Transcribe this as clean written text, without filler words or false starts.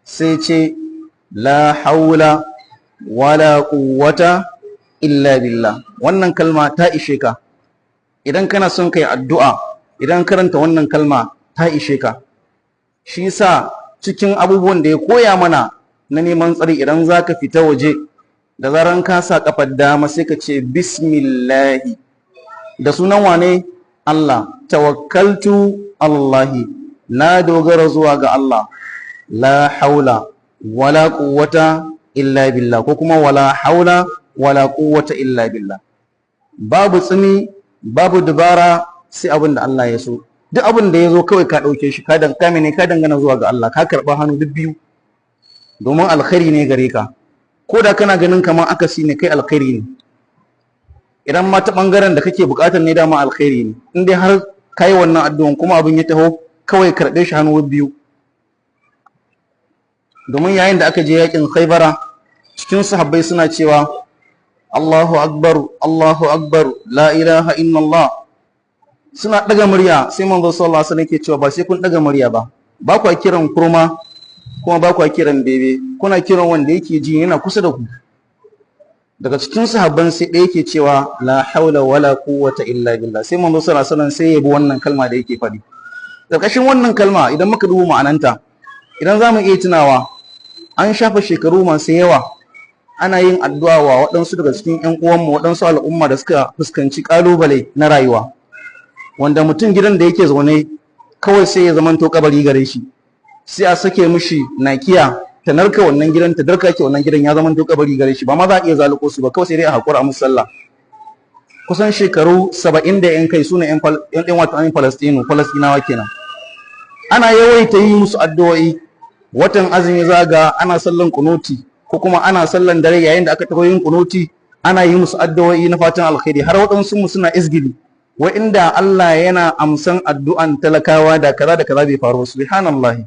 Sai ce la haula wala quwwata illa billah. Wannan kalma ta ishe ka. Idan kana son kai addu'a, idan karanta wannan kalma ta ishe ka. Shi yasa cikin abubuwan da ya koya mana na neman tsari, idan zaka fita waje, da zaran ka sa kafar dama sai ka ce bismillahi, da sunan wane? Allah. Tawakkaltu Allahi, na dogara zuwa ga Allah. La haula wala quwwata illa billah, ko kuma wala haula wala quwwata illa billah. Babu tsimi, babu dubara, sai abin da Allah ya so. Duk abin da ya zo kawai ka ɗauke shi, ka dan ne, ka dangana zuwa ga Allah, ka karɓa hannu duk biyu, domin alkhairi ne gare ka. Ko da kana ganin kamar akasi ne, kai alkhairi ne. Idan ma ta ɓangaren da kake buƙatar ne, dama alkhairi ne. In dai har ka yi wannan addu'an kuma abin ya taho, kawai karɓe shi hannu biyu. Domin yayin da aka je yakin Khaibara, cikin sahabbai suna cewa Allahu akbar, Allahu akbar, la ilaha illallah, suna ɗaga murya. Sai manzo sallallahu alaihi wasallam yake cewa ba sai kun ɗaga murya ba, ba kwa kiran kurma kuma ba kwa kiran bebe, kuna kiran wanda yake ji, yana kusa da ku. Daga cikin sahabban sai ɗaya yake cewa la haula wala quwwata illa billah. Sai manzo sallallahu alaihi wasallam sai ya bi wannan kalma da yake faɗi. Ƙarƙashin wannan kalma, idan muka duba ma'ananta, idan za mu iya tunawa, an shafa shekaru masu yawa ana yin addu'a wa waɗansu daga cikin 'yan uwanmu, waɗansu al'umma da suka fuskanci ƙalubale na rayuwa, wanda mutum gidan da yake zaune kawai sai ya zamanto kabari gare shi. Sai a sake mishi nakiya ta narka wannan gidan, ta darka ke wannan gidan, ya zamanto kabari gare shi. Ba ma za a iya zaluko su ba, kawai sai dai a haƙura a musu sallah. Kusan shekaru 70 da yan kai, su ne yan wato an Falastinu, Falastinawa kenan. Ana yawaita yi musu addu'o'i. Watan azumi zaga ana sallan kunuti, ko kuma ana sallan dare, yayin da aka taho yin kunuti ana yi musu addu'o'i na fatan alkhairi. Har waɗansu mu suna izgili, wa inda Allah yana amsan addu'an talakawa, da kaza da kaza bai faru. Subhanallahi.